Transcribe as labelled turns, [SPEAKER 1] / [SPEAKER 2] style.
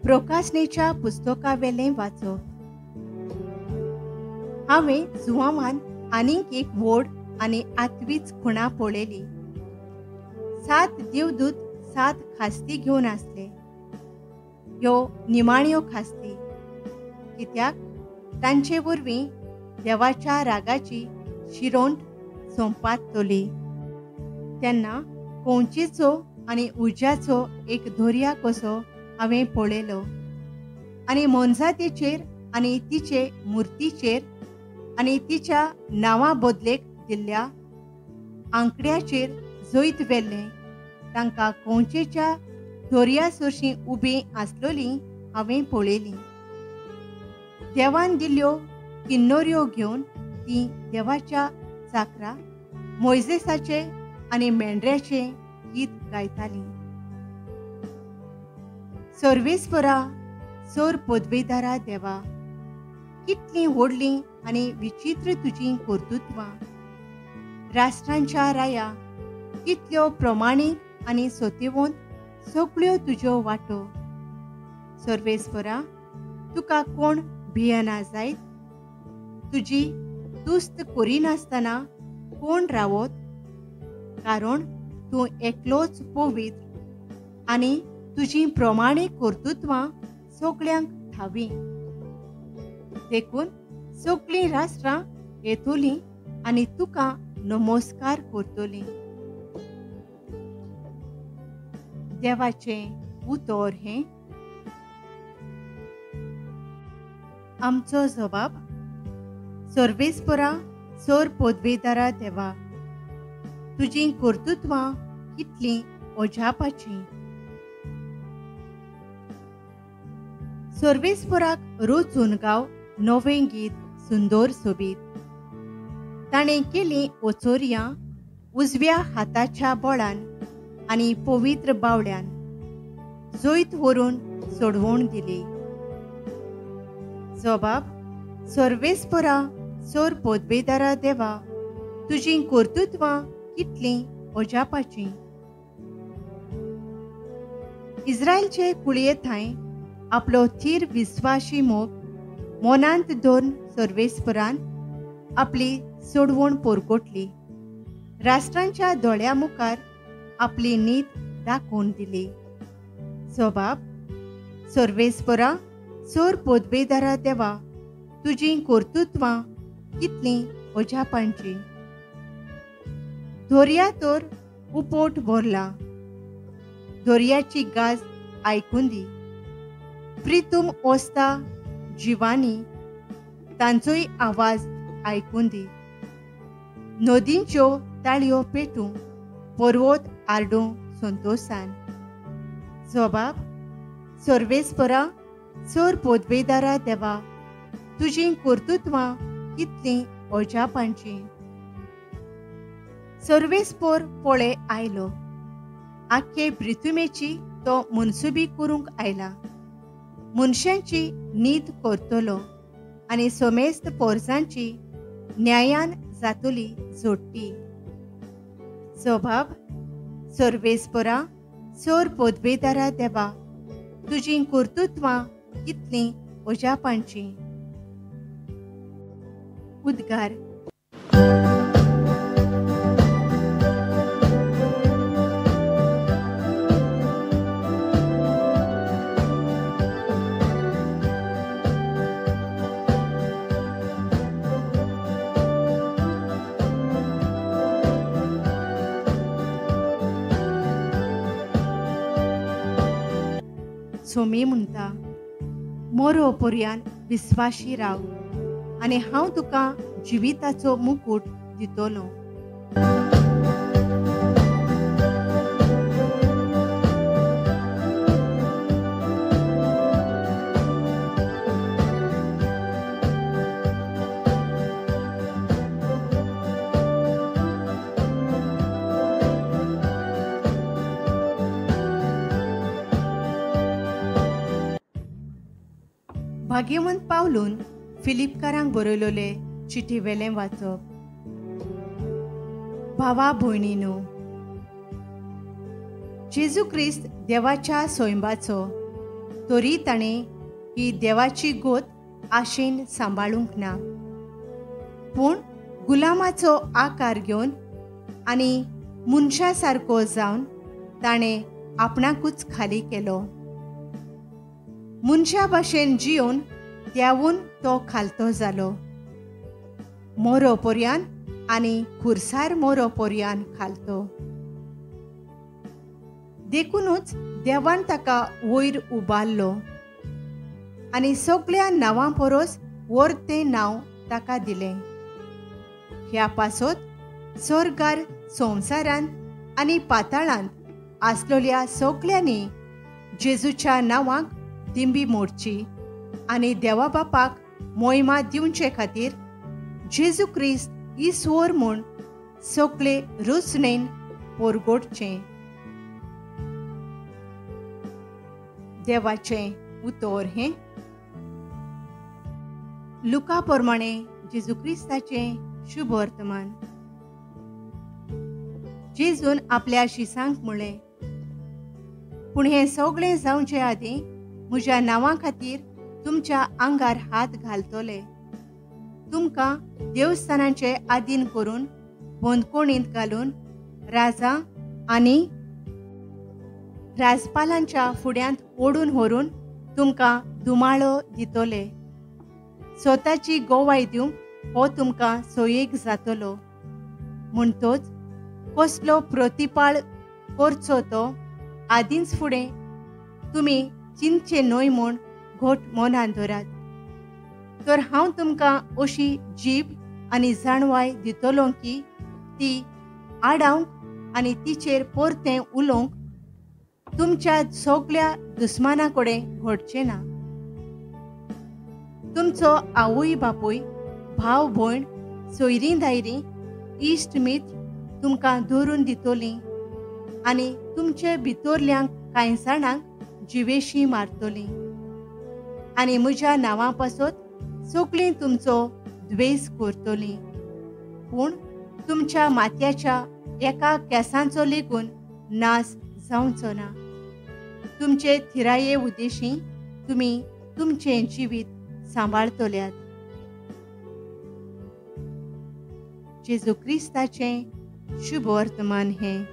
[SPEAKER 1] प्रोकासनेच्या पुस्तकावेलें वाचप. हांवें जुवामान आनीक एक व्हड आनी आत्वीच खुणा पळयली. 7 देवदूत 7 खास्ती घेवन आसले. ह्यो निमाण्यो खास्ती, कित्याक तांचे वरवीं देवाच्या रागाची शिरोंट सोंपातली. तेन्ना कोंचेचो आनी उज्याचो एक दर्या कसो हांवें पळयलो आनी मोनजातीचेर आनी तिचे मुर्तीचेर आनी तिच्या नांवा बदलेक दिल्ल्या आंकड्याचेर जैत व्हेल्लें तांकां कोंचेच्या दर्या सरशीं उबीं आसलोलीं हांवें पळयलीं. देवान दिल्ल्यो किन्नोऱ्यो घेवन तीं देवाच्या चाकरा मोयजेसाचे आनी मेंढऱ्याचे गीत गायतालीं. सर्वेस्परा, सर पदवेदारा देवा, कितलीं व्हडलीं आनी विचित्र तुजीं कर्तृत्वां. राष्ट्रांच्या राया, कितल्यो प्रमाणीक आनी सत्यवंत सगळ्यो तुज्यो वाटो. सर्वेस्परा, तुका कोण भियेना जायत? तुजी तुस्त करिनासतना कोण रावत? कारण तूं एकलोच पवित्र आनी तुजीं प्रमाणीक कर्तृत्वां सगळ्यांक ठावी. देखून सगळीं राष्ट्रां येतलीं आनी तुका नमस्कार करतलीं. देवाचें उतर हें. आमचो जबाब. सर्वेस्परा, सर पदवेदारा देवा, तुजीं कर्तृत्वां कितलीं अजापाचीं. सर्वेस्पराक रोचून गाव नवें गीत सुंदर सोबीत. ताणें केलीं ओचोरयां उजव्या हाताच्या बळान आनी पवित्र बावड्यान जैत व्हरून सोडवण दिली. जबाब. सर्वेस्परा, सर पदवेदारा देवा, तुजीं कर्तृत्वां कितलीं अजापाचीं. इस्रायलचे कुळये थांय आपलो थीर विस्वाशी मोग मनांत धरून सर्वेस्परान आपली सोडवण परगटली. राष्ट्रांच्या दोळ्या मुखार आपली नीत दाखोवन दिली. जबाब. सर्वेस्परा, सर पदवेदारा देवा, तुजीं कर्तृत्वां कितलीं अजापांचीं. दर्या तर उपोट भरला, दर्याची गाज आयकून दी. प्रितूम ओस्ता जिवानी तांचोय आवाज आयकून दी. नदींच्यो ताळयो पेटूं, पर्वत आरडूं संतोशान. जबाब. सर्वेस्परा, सर पदवेदारा देवा, तुजीं कर्तृत्वां कितलीं अजापांचीं. सर्वेस्पर पळय आयलो, आख्खे पृथ्वीची तो मनसुबी करूंक आयला. मनशांची नीत करतलो आनी समेस्त पोरसांची न्यायान जातली जोडटी. जबाब. सर्वेस्परा, सर पदवेदारा देवा, तुजीं कर्तृत्वां कितलीं अजापांचीं. उद्गार. सोमी म्हणटा, मोरो पर्यान विस्वाशी राव आनी हांव तुका जिविताचो मुकूट दितलो. भाग्यवंत पावलून फिलिपकारांक बरयलोले चिठी वेलें वाचप. भावा भयणीनो, जेजू क्रिस्त देवाच्या सोयंबाचो तरी ताणें ही देवाची गोत आशेन सांबाळूंक ना, पूण गुलामाचो आकार घेवन आनी मनशा सारको जावन ताणें आपणाकूच खाली केलो. मनशा भाशेन जिवन देंवून तो खालतो जालो, मोरो पर्यान आनी खुरसार मोरो पर्यान खालतो. देखुनूच देवान ताका वयर उबारलो आनी सगळ्या नांवां परस वर्तें नांव ताका दिलें. ह्या पासत स्वर्गार, संवसारांत आनी पाताळांत आसलेल्या सगळ्यांनी जेजूच्या नांवाक दिंबी मोडची आनी देवा बापाक मोहिमा दिवचे खातीर जेजू क्रिस्त ईश्वर म्हूण सगळे रचणेन परगटचें. देवाचें उतर हें लुका प्रमाणे जेजू क्रिस्ताचें शुभ वर्तमान. जेजून आपल्या शिसांक म्हणलें, पूण हें सगळें जावचे आदीं म्हज्या नांवा खातीर तुमच्या आंगार हात घालतले, तुमकां देवस्थानाचे आदीन करून बंदखणींत घालून राजा आनी राजपालांच्या फुड्यांत ओडून व्हरून तुमकां धुमाळो दितले. स्वताची गोवाय दिवंक हो तुमकां सोयेक जातलो. म्हणटोच कसलो प्रतिपाळ करचो तो आदींच फुडें तुमी चिंतचें न्हय म्हूण घट मनान धरात. तर हांव तुमकां अशी जीब आनी जाणवाय दितलो की ती आडावंक आनी तिचेर परतें उलोवंक तुमच्या सगळ्या दुस्माना कडेन घडचें ना. तुमचो आवय बापूय, भाव भयण, सोयरीं दायरीं, इश्ट मित्र तुमकां धरून दितलीं आनी तुमचे भितरल्यांक कांय जाणांक जिवेशी मारतलीं आनी म्हज्या नांवा पासत सगळीं तुमचो द्वेस करतलीं. पूण तुमच्या माथ्याच्या एका केंसांचो लेगून नाश जावचो ना. तुमचे थिराये उद्देशी तुमी तुमचें जिवीत सांबाळतल्यात. जेजू क्रिस्ताचें शुभ वर्तमान हें.